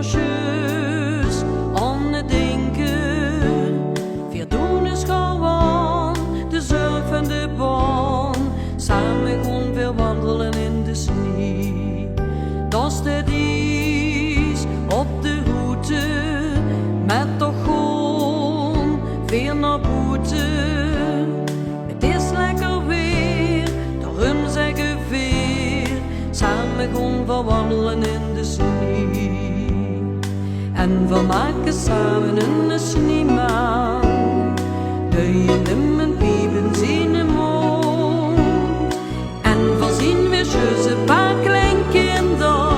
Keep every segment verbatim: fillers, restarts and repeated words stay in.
Zjus aon 't dinke, veer doen us gewoen de zörg vaan de baon. Same goon veer wandele in de snie. Dao steit ies op de route, meh toch goon veer nao boete. 't Is lekker weer, daorum zègke veer: same goon veer wandele in de snie. En veer make same 'ne snieman, duie häöm 'n piep in ziene moond. En veer zien weer zjus e paar klein kinder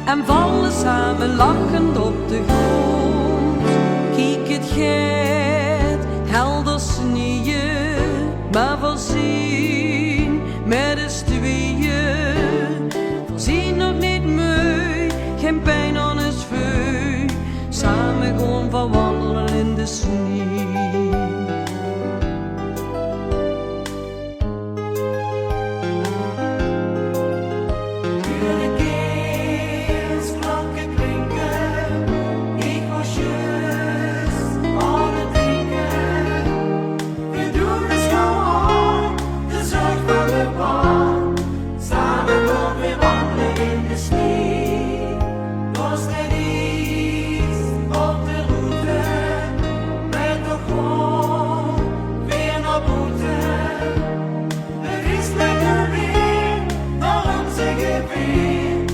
en valle same lachend op de groond. Kiek, 't geit helder snieje, meh veer zien mèt us twieje. Veer zien nog neet meug, gein pijn aon us veug. Same goon veer wandele in de snie. Huur de keersklok klinke, iech waor zjus aon 't dinke. Veer doen us gewoen de zörg vaan de baon. Same goon veer wandele in de snie. Dao steit ies op de route, meh toch goon veer nao boete. 't Is lekker weer, daorum zègke veer: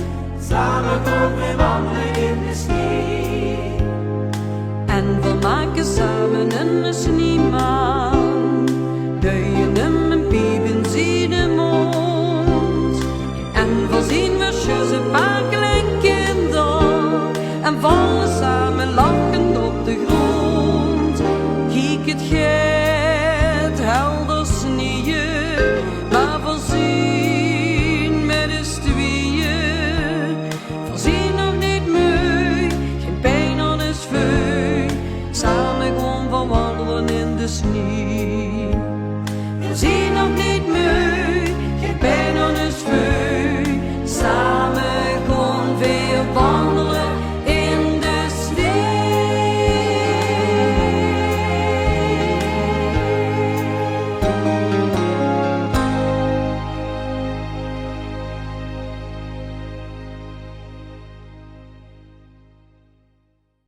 same goon veer wandele in de snie. En veer make same 'ne snieman, duie häöm 'n piep in ziene moond. En veer zien weer zjus e paar klein kinder en valle